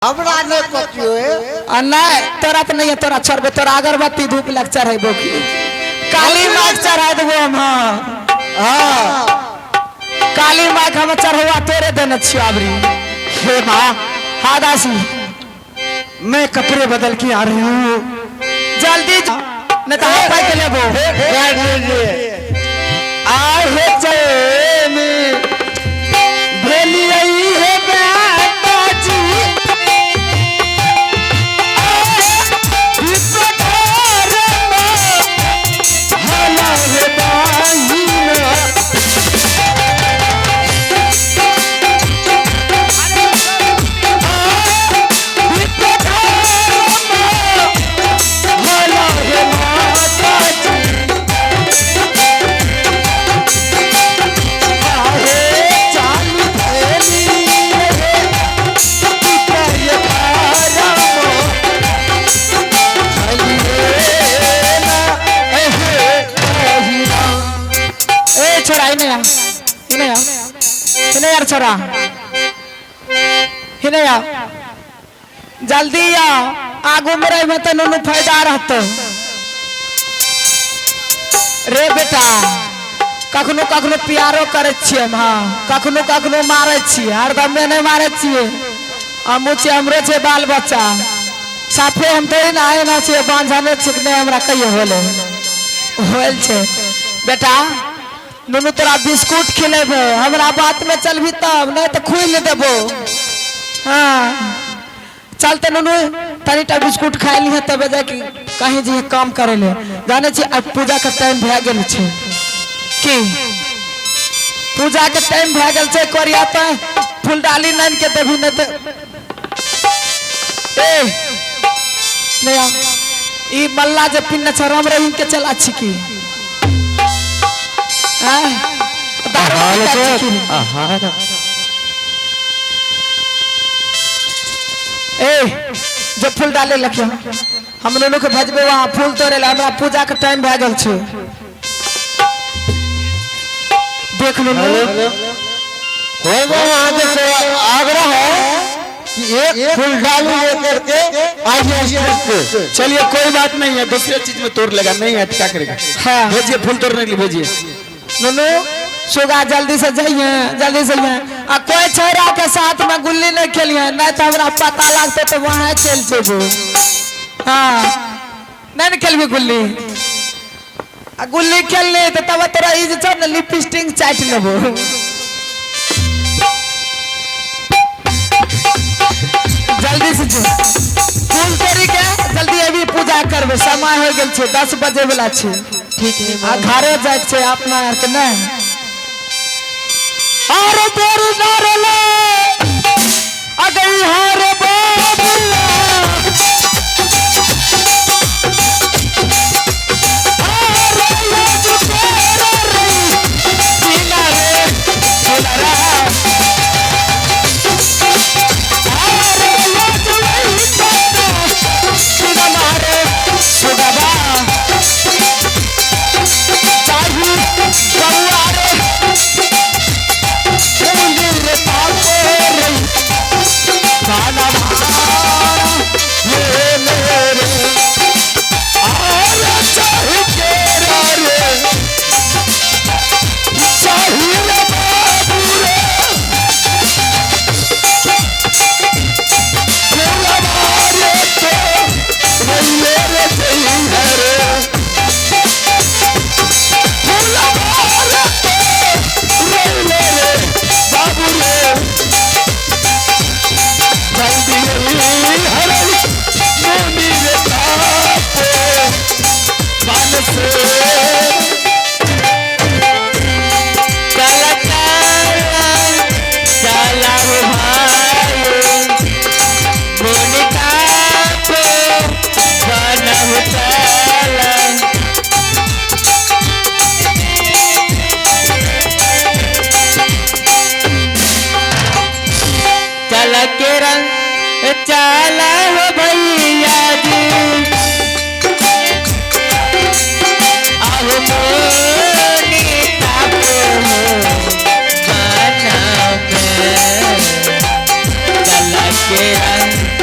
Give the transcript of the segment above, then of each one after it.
हमरा नहि कथियो है। आ नहीं तोरा तो नहीं है, तोरा छोड़बे, तोरा अगरबत्ती धूप लग चढ़ेबो की काली माँ के चढ़ा देबो हम। हाँ हाँ काली माँ के हम चढ़ौआ तोरे देने छियो अबरी। हे माँ। हाँ दासी, मैं कपड़े बदल के आ रही हूँ। जल्दी नहीं तो हम पाई के लेबो। बैठ लीजिए। आहे चैन भेलियै हे बेटा जी, ए छोरा इने आ, इने आ, इने यार छोरा इने आ, जल्दी आ। आगू में रहे तो नुनू फायदा रहतो रे बेटा। कखनो कखनो प्यारो करे छियै हम, हाँ कखनो कखनो मारे छियै, हरदम में नहीं मारे छियै। हमहूँ छियै, हमरो छै बाल बच्चा, साफे हम थोड़ी ना आए ना छियै, बांझले छियै नहि हमरा कहियो होले होल छै। बेटा नुनू तोरा बिस्कुट खिलेबो, हमरा बात में चलबी तब, नहीं तो खुल देबो। हाँ चलते नुनू तनीटा बिस्कुट खाइ लिहे तबे जाके कहीं जे काम करे ले। जाने छी अब पूजा के टाइम भए गेल छै, की पूजा के टाइम भए गेल छै। कोरिया पे फूलडाली नान के देबी नहीं तो ए नया ई मल्ला जे पिन्ने छै राम रहीम के चला छी की आँ? दारू पीता छी की? ए जो फूल डाले लखियो हम दोनों के भेजबे वहाँ फूल तोड़े ला, हमरा पूजा के टाइम भए गेल छै। देख नुनू। कोई वहाँ से आग्रह है कि एक फूल डाली लेकर के आइए स्टेज पे। चलिए कोई बात नहीं है, दूसरे चीज में तोड़ लेगा, नहीं है तो क्या करेगा। हाँ। भेजिए फूल तोड़ने के लिए भेजिए। नुनू सुगा जल्दी से जाइए, जल्दी से जाइए। आ कोई छोरा के साथ में गुल्ली नहीं खेलिए, नहीं तो हमरा पता लगते तो वहाँ चल जेबो। हाँ नहीं खेलबी गुल्ली, आ गुल्ली खेलली तो तब तोरा ई जे छौ ने लिपस्टिक चाटि लेबो। जल्दी से जो फूल तोड़ी के जल्दी अभी पूजा करबे, समय हो गेल छै, 10 बजे वाला छै। ठीक है। आ घरे जाय के छै अपना आर के नहीं। आरो बोर नारले अगई हार बाबुआ, आरो लाज तेरा रे, सीना रे, दुलारा। आरो लाज वही तेरा, सीना मारे सुगबा। चाही बउआ रे, मंदिर पापे रे, खाना भाड़ा ये मेरे। आर चाही केरा रे, चाही रे बाबू रे, फूलवा रे तो रैये रे जई रे। फूलवा रे तो रैये रे बाबू रे, जल्दी हरे मुनि रे तापे बन से। चल चल चला भाई मोनिका को बनहु चल। चल के रंग चल हो भैया जी, आहो मोनिका को बना के। चल के रंग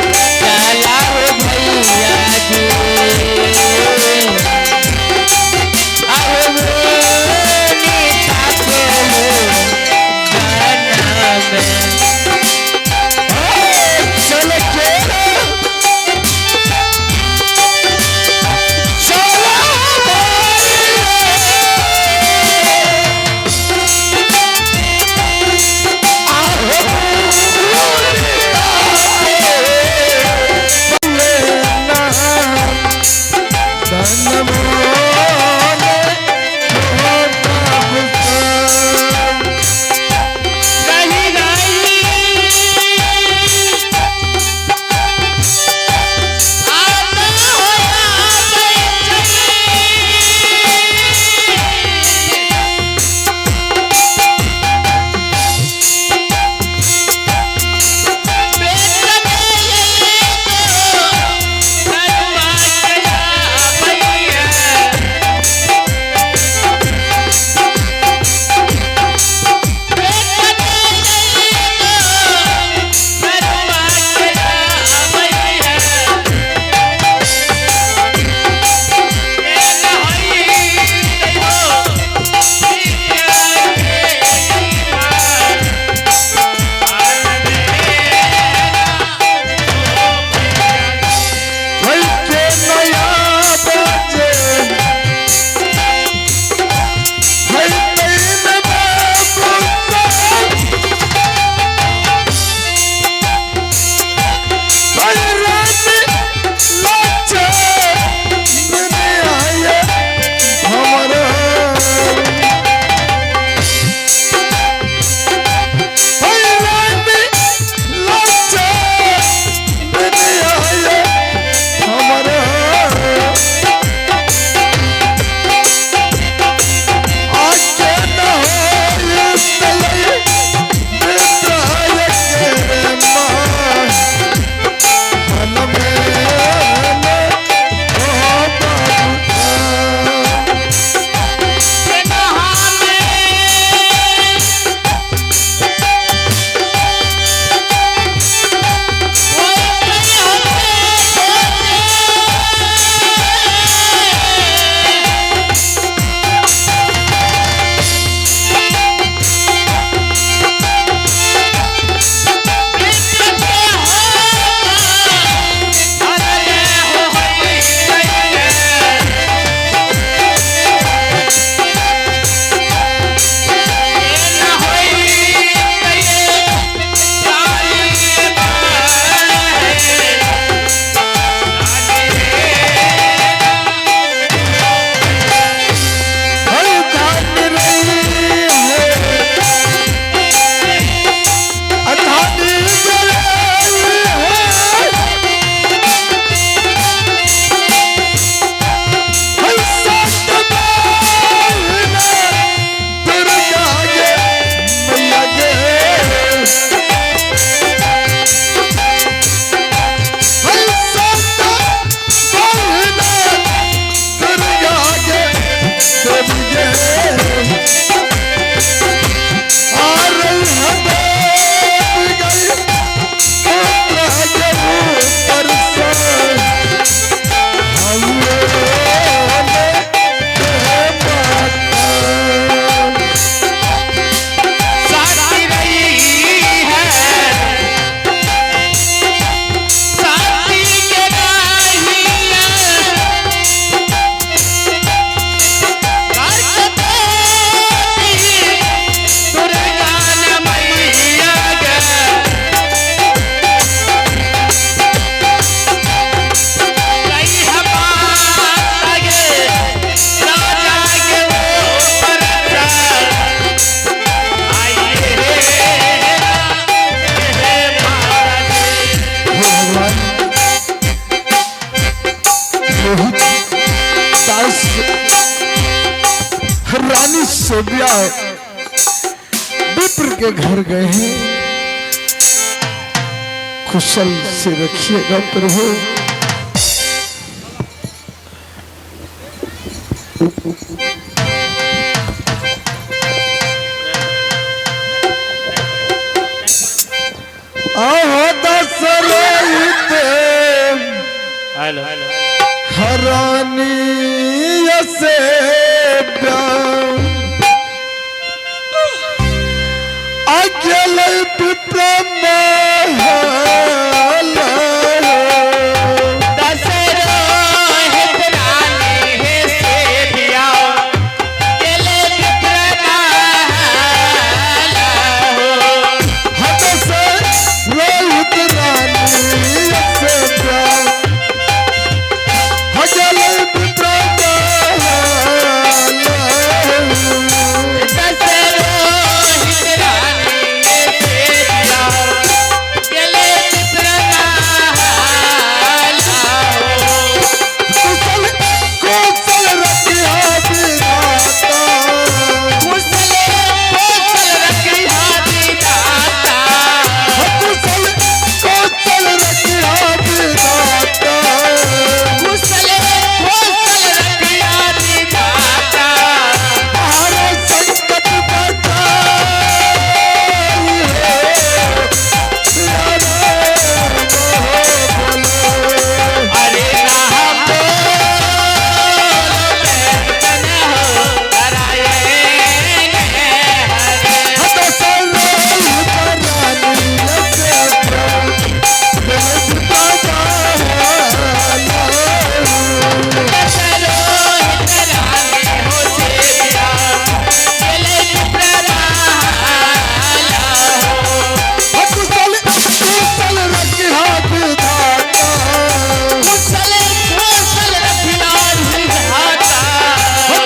सेबिया विप्र के घर गए हैं। कुशल से रखिएगा प्रभु। आहो दशरथ हरानी से अकेले विप्र दशरथ रानी से बियाह गेले विप्र महल हो। रोहित रानी से अकेले विप्र दशरथ रानी से बियाह गेले विप्र महल हो। कुशल कुशल रखिया विधाता। कुशल कुशल रखिया विधाता। कुशल कुशल रखिया विधाता। कुशल कुशल रखिया विधाता। हमारे संकट बचाई है सिया राम हो बोलो। अरे नाम बोलो हो नारायण हरे। दशरथ रानी से दशरथ रानी हो से बियाह गेले विप्र महल हो। कुशल कुशल रखिया विधाता। कुशल कुशल रखिया विधाता।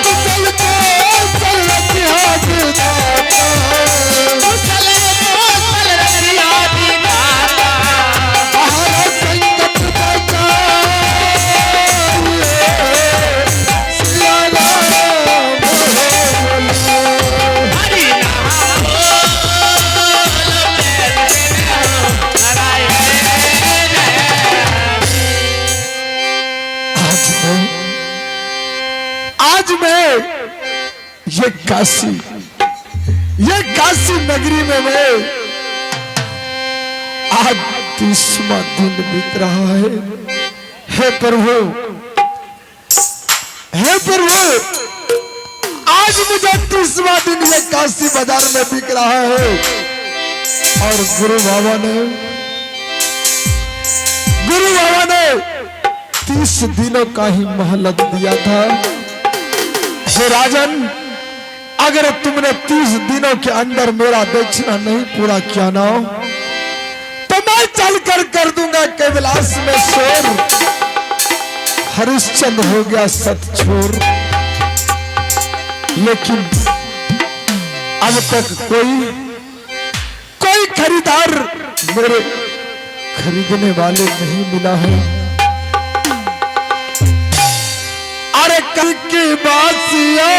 कुशल कुशल रखिया विधाता। कुशल कुशल रखिया विधाता। हमारा संकट बचाइए सिया राम हो बोलो। हरि नाम बोलो नारायण आज मैं ये काशी नगरी में मैं आज 30वां दिन बीत रहा है। हे प्रभु, हे प्रभु, आज मुझे 30वां दिन ये काशी बाजार में बिक रहा है। और गुरु बाबा ने 30 दिनों का ही मोहलत दिया था। हे राजन, अगर तुमने 30 दिनों के अंदर मेरा दक्षिणा नहीं पूरा किया ना, तो मैं चलकर कर दूंगा कैलाश में शोर। हरिश्चंद्र हो गया सत छोर। लेकिन अब तक कोई खरीदार मेरे खरीदने वाले नहीं मिला है। अरे कल की बासिया।